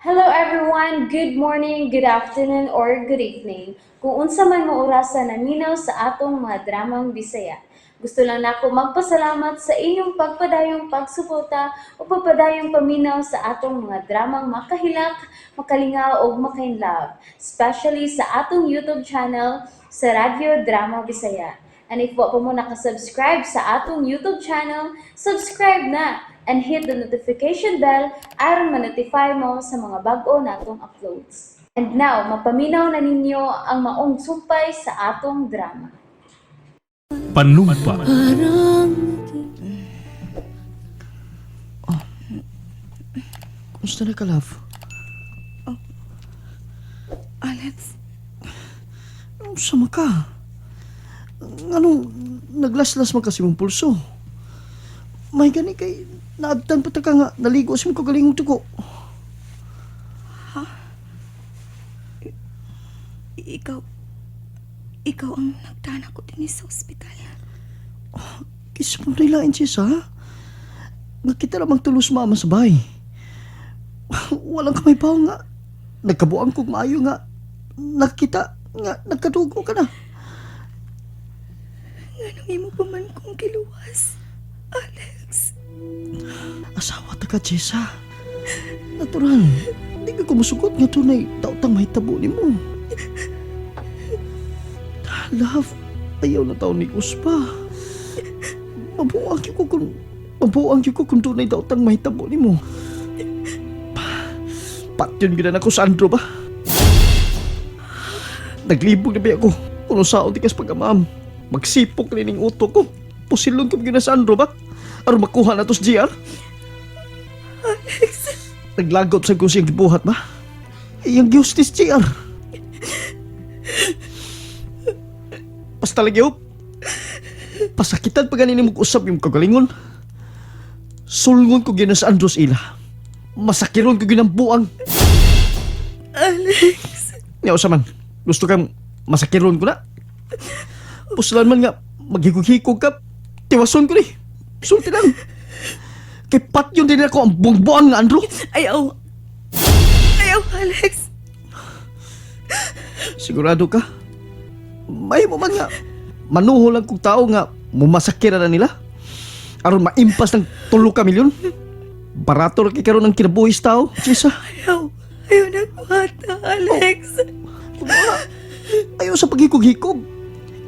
Hello everyone! Good morning, good afternoon, or good evening. Kung unsa man mo orasa naminaw sa atong mga dramang Bisaya. Gusto lang nako magpasalamat sa inyong pagpadayong pagsuporta o pagpadayong paminaw sa atong mga dramang makahilak, makalingaw ug makainlove, especially sa atong YouTube channel sa Radyo Drama Bisaya. And if wa pa mo nakasubscribe sa atong YouTube channel, subscribe na and hit the notification bell aron ma-notify mo sa mga bag-o natong uploads. And now, mapaminaw na ninyo ang maong sumpay sa atong drama. Panumpa. Kumusta na ka, love? Alex, Sama ka? Anong naglaslas man kasi mong pulso? May gani kay naabtan pa ta ka nga naligo sa mong kagalingong tugo. ikaw ang nagdana ko din sa ospital. Kisa mo nilain siya sa? Nga kita lamang tulos mama sa bahay. Walang kamay pa nga. Nagkabuang kog maayo nga. Nakita nga nagkadugo ka na. Nganong imo pa man kong giluwas, Alex? Asawa ta ka, Jessa. Natural, di ka kumusugot nga tunay tautang mahitabo ni mo. Love, ayaw na taon ni Uspa. Mabuang yun ko kung tunay tautang mahitabo ni mo. Patyon gina na ko sa Andro ba? Naglibog na ba ako? Kung saon di kas pagkamam. Magsipok na ning utok ko. Pusilon ko gina sa Andro ba? Aron makuha na to sa GR. Naglagot sa kung siyang gibuhat ba? Iyang justice, GR. Basta lagi, oh. Pasakitan pa ganin mo usap yung kagalingon. Sulngon ko gina sa Andros ila. Masakiron ko ginang buang. Alex, Yaw sa man, gusto kang masakiron ko na. Puslan man nga, maghikog-hikog ka, tiwason ko ni. Sulti lang. Kay pat yun din ako ang buang-buang nga Andro. Ayaw. Ayaw, Alex. Sigurado ka? May mo man nga. Manuho lang kung tao nga mumasakira na nila. Aron maimpas ng 3 ka milyon. Barato ra kay karon ang kinabuhi sa tao, Jessa. Ayaw. Ayaw na kuhata, Alex. Ayaw sa paghikog-hikog.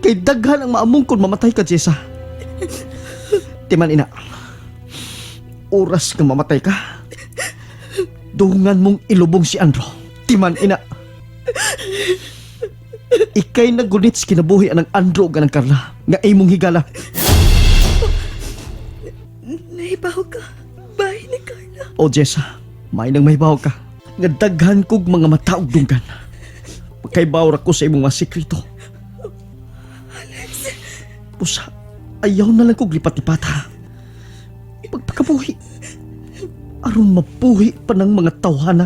Kay daghan ang maamong kung mamatay ka, Jessa. Timan ina. Oras nga mamatay ka. Dungan mong ilubong si Andro. Timan ina. Ikay nagunit sa kinabuhi anang Andro ug anang Carla nga imong higala. Naibaw ka. Bahay ni Carla. O Jessa, may nang mahibaw ka. Nga daghan kog mga mata og dunggan. Pagkaibaw ra ko sa imong mga sekreto. Alex, Pusa, ayaw na lang kog lipat-lipata. Pagpakabuhi. Aron mabuhi pa ng mga tawhana.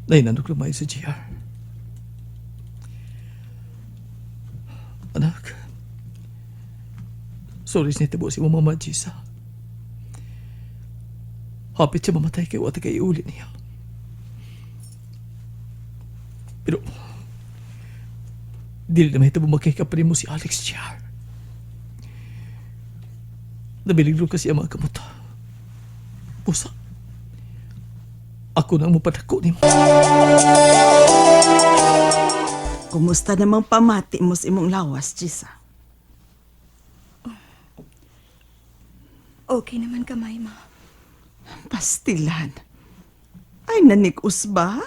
Nainanok lumay si GR. Anak, sorry sa nitabo si Mama Jisa. Hapit siya mamatay kay wata kay iuli niya. Pero, dili na mahitabo magkay mo si Alex GR. Nabilig ro kasi ang mga kamuta. Pusa, ako nang mupadako nimo. Kumusta namang pamati mo sa imong lawas, Jisa? Okay naman kamay, ma. Pastilan. Ay, nanikos ba?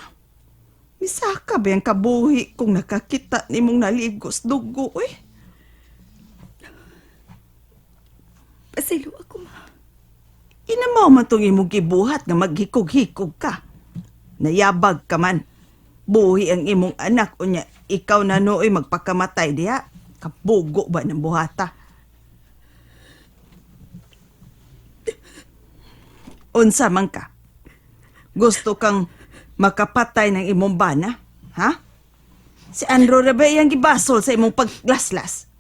Misaka ba yung kabuhi kung nakakita ni mong naligos dugo, eh? Pasilo ako, ma. Inamaw man tong imong gibuhat nga maghikog-hikog ka. Nayabag ka man. Buhi ang imong anak unya ikaw na nooy magpakamatay diha. Kabugo ba ng buhata? Unsa man ka? Gusto kang makapatay ng imong bana? Ha? Si Andro ra ba iyang gibasol sa imong paglaslas?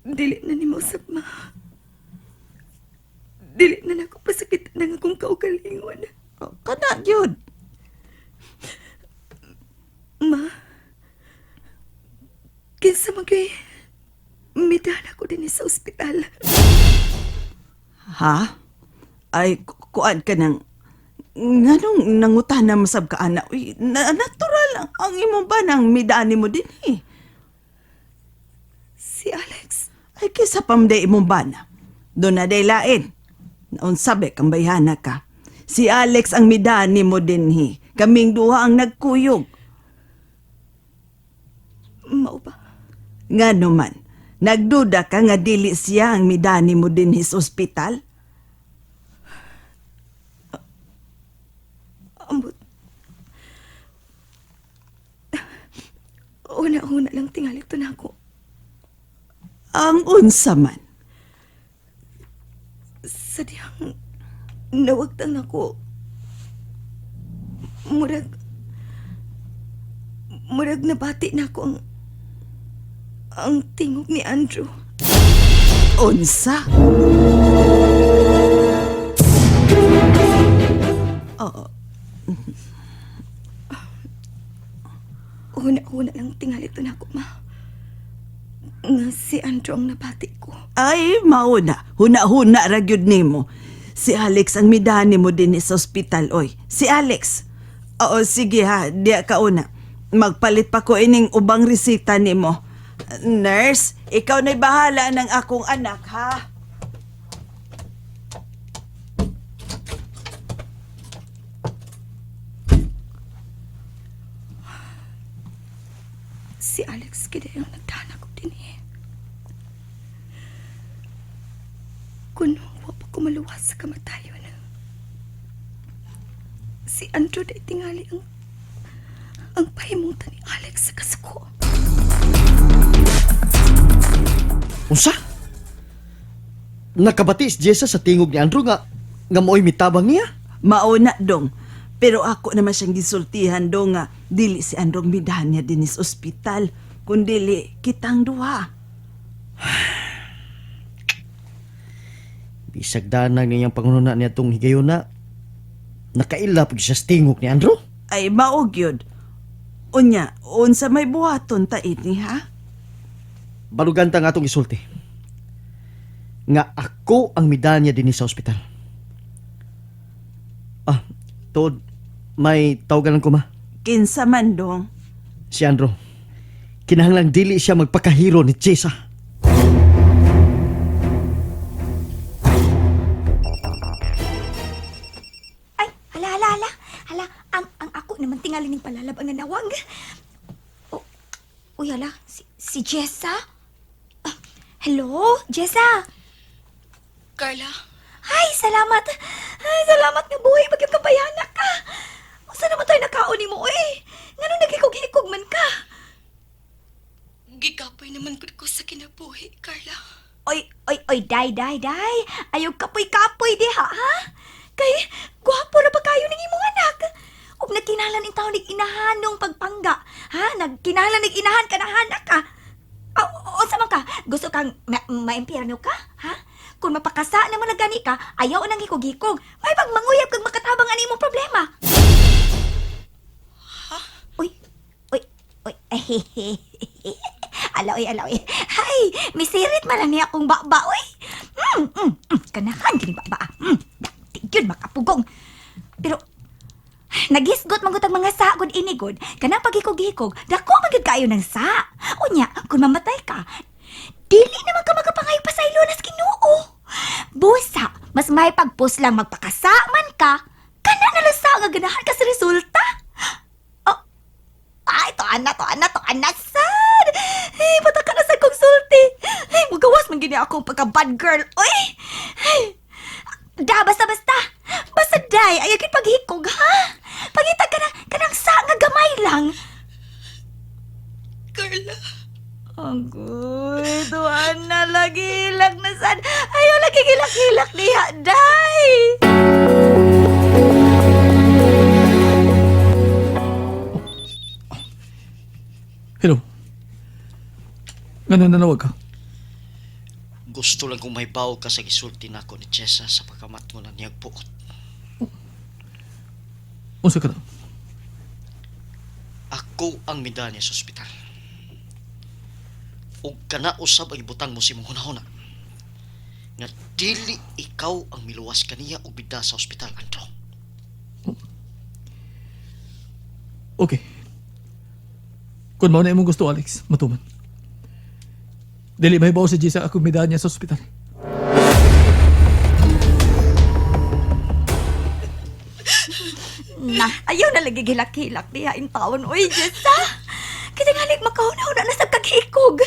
Dili na ni mausap, ma. Dili na nako pasakit ng akong kaugalingon. Oh, kana gyud. Ma, kinsa man kay midahan ako din sa ospital. Ha? Ay, kuan ka nang... Nganong nangutana masab ka, ana? Uy, natural ang imo ba nang midani mo din eh. Si Alex, Ay, kisa pamday imong bana. Doon na day lain. Naunsabi kang bayhana ka. Si Alex ang midani mo dinhi. Kaming duha ang nagkuyog. mao ba? Nga naman, nagduda ka nga dili siya ang midani mo dinhi sa ospital? Ambot. Una-una lang tingali to na ako. Ang unsa man. Sa diyang nawagtang ako. Murag murag nabati na ako ang tingog ni Andrew. Unsa? Oo. Una-una lang tingali to na ako, ma. Nga si Andrew ang nabati ko. Ay, mauna. Huna-huna ra gyud nimo. Si Alex ang midani mo din sa ospital, oy. Si Alex. Oo, sige ha, diya ka una. Magpalit pa ko ining ubang resita nimo. Nurse, ikaw na'y bahala ng akong anak, ha? Si Alex gid ang nagdana ko din eh. Kuno, wa pa ko maluwas sa kamatayon. Si Andrew day tingali ang pahimutan ni Alex sa kasuko. Unsa? Nakabati si Jessa sa tingog ni Andrew nga nga mo'y mitabang niya. Mauna dong. Pero ako naman siyang gisultihan dong nga dili si Androng midahan niya din sa ospital, kundili kitang duha. Bisag danang niyang pangununa niya tong higayuna. Nakaila pud siya sa tingog ni Andrew. Ay maog yun. Unya, unsa may buhaton ta ini ha? Balugan ta nga atong isulti. Nga ako ang midanya dinhi sa ospital. Ah, tuod, may tawagan ko ma. Kinsa man dong. Si Andrew. Kinahanglang dili siya magpakahiro ni Jessa. Ay, hala, hala, hala. Hala, ang ako naman tingali ning palalab ang nanawag. Oh, uy, hala, si Jessa? Ah, hello, Jessa? Carla, Ay, salamat. Ay, salamat nga buhay. Magyang kabayana ka. Usa naman tayo nakaon nimo, oy. Nganong nagikog-ikog man ka? gikapoy naman gud ko sa kinabuhi, Carla. Oy, oy, oy, day, day, day. Ayaw kapoy-kapoy diha, ha? Kay, gwapo na ba kayo ng imong anak? Ug nagkinalan in taon inahan nung pagpangga. Ha? Nagkinalan nig inahan ka na ka. O, sa man ka? Gusto kang maimpyerno ka? Ha? Kung mapakasa naman na gani ka, ayaw nang hikog-hikog. May pagmanguyab kag makatabang ani imong problema. Uy, uy, uy. Ala, uy, ala, uy. Hay, misirit man lang niya akong baba, uy. Kanahan kini baba. Di yun makapugong. Pero, nagisgot man gud ang mga sagod inigod, kanang paghikog-hikog, dako man gyud kayo ng sa. Unya, kung mamatay ka, dili naman ka makapangayo pa sa ilunas Ginoo. Busa, mas may pagpus lang magpakasa man ka, kana na lang sa nga ganahan ka sa resulta. Oh, ay, to ana, to ana, to ana, sad. Ay, bata ka na sa konsulti. Ay, mugawas man gini akong pagka bad girl. Uy! Ay, da, basta, basta. Basta, day, ayaw gid paghikog, ha? Pangita ka na, kanang sa nga gamay lang. Carla, Agoy, tuan na lagi, hilak na sad. Ayaw lagi hilak-hilak niya, day. Hello. Ganun nanawag ka. Gusto lang kong mahibaw ka sa gisulti nako ni Jessa sa pagkamat mo na niyag buot. Unsa ka na? Ako ang mida niya sa ospital. Ug kana usab ang ibutang mo sa imong hunahuna. Nga dili ikaw ang miluwas kaniya og bida sa ospital, Andrew. Okay. Kung mao na imong gusto, Alex, matuman. Dili mahibaw si Jessa akong midaan niya sa ospital. Na, ayaw na lagi gilak-hilak diha in taon. Uy, Jessa! Kita nga lig makahuna-huna na sa kaghikog.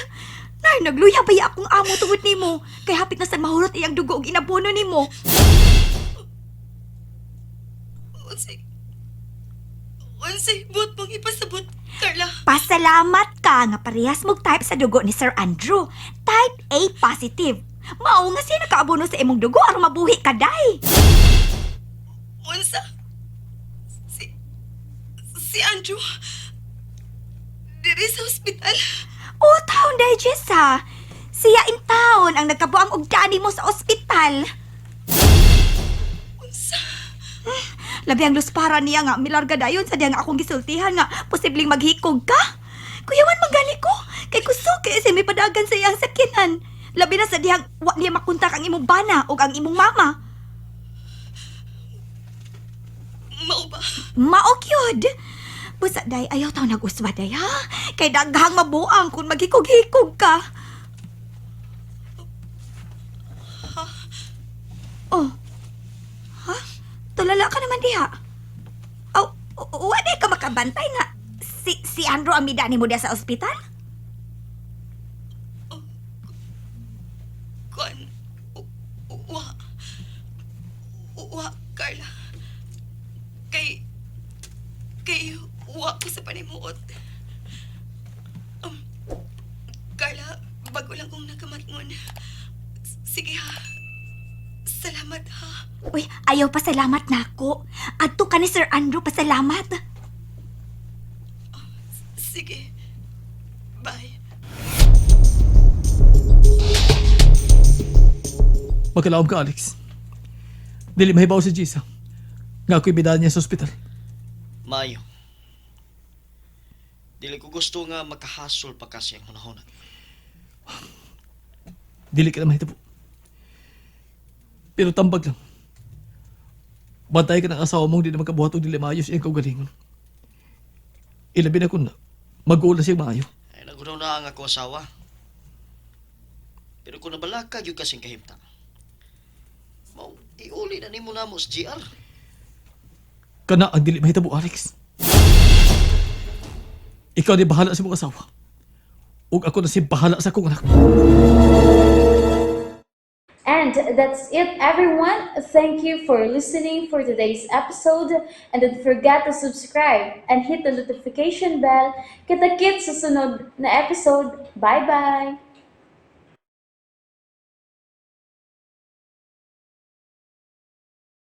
Nay, nagluya ba ya akong amo tungod nimo? Kay hapit na sa mahurot iyang dugo og inabono nimo. Unsay buot mong ipasabot, Carla? Pasalamat ka nga parehas mog type sa dugo ni Sir Andrew. Type A positive. Mao nga siya nakaabono sa imong dugo aron mabuhi ka day. Unsa? Si Andrew diri sa ospital. O taon day, Jessa. Siya in taon ang nagkabuang og dani mo sa ospital. Unsa? Labi ang luspara niya nga milarga dayon sa diyang akong gisultihan nga posibleng maghikog ka. Kuyawan magali ko kay kusog kay siya may padagan sa iyang sakyanan. Labi na sa diyang wa niya makontak ang imong bana ug ang imong mama. Mao ba? Mao gyud. Busa day ayaw taw nag-uswa day ha. Kay daghang mabuang kung maghikog-hikog ka. Oh. Ha? Tulala ka naman diha. Aw, wa di ka makabantay nga. Si Andrew ang midani mo diha sa ospital? Kuan wa wa Carla. Kay wa ko sa panimuot. Carla, bago lang kong nakamatngon. Sige ha. Salamat ha. Uy, ayaw pasalamat nako. Adto ka ni Sir Andrew pasalamat. Sige. Bye. Magkalaom ka, Alex. Dili mahibaw si Jessa. Nga ako'y bidaan niya sa ospital. Maayo. Dili ko gusto nga makahasol pa kasi ang hunahuna. Dili ka na mahitabo. Pero tambag lang. Bantay ka ng asawa mong di na magkabuhat og dili maayos iyang kaugalingon. Ilabi na kun na mag-uula siyang maayo. Ay, nagunaw na ang ako asawa. Pero kung nabalaka, yun kasing kahimtang. Mao, iuli na nimo namo sa GR. Kana ang dili mahitabo, Alex. Ikaw ni bahala sa imong asawa. Ug ako na si bahala sa akong anak. And that's it, everyone. Thank you for listening for today's episode. And don't forget to subscribe and hit the notification bell. Kita-kits sa sunod na episode. Bye-bye!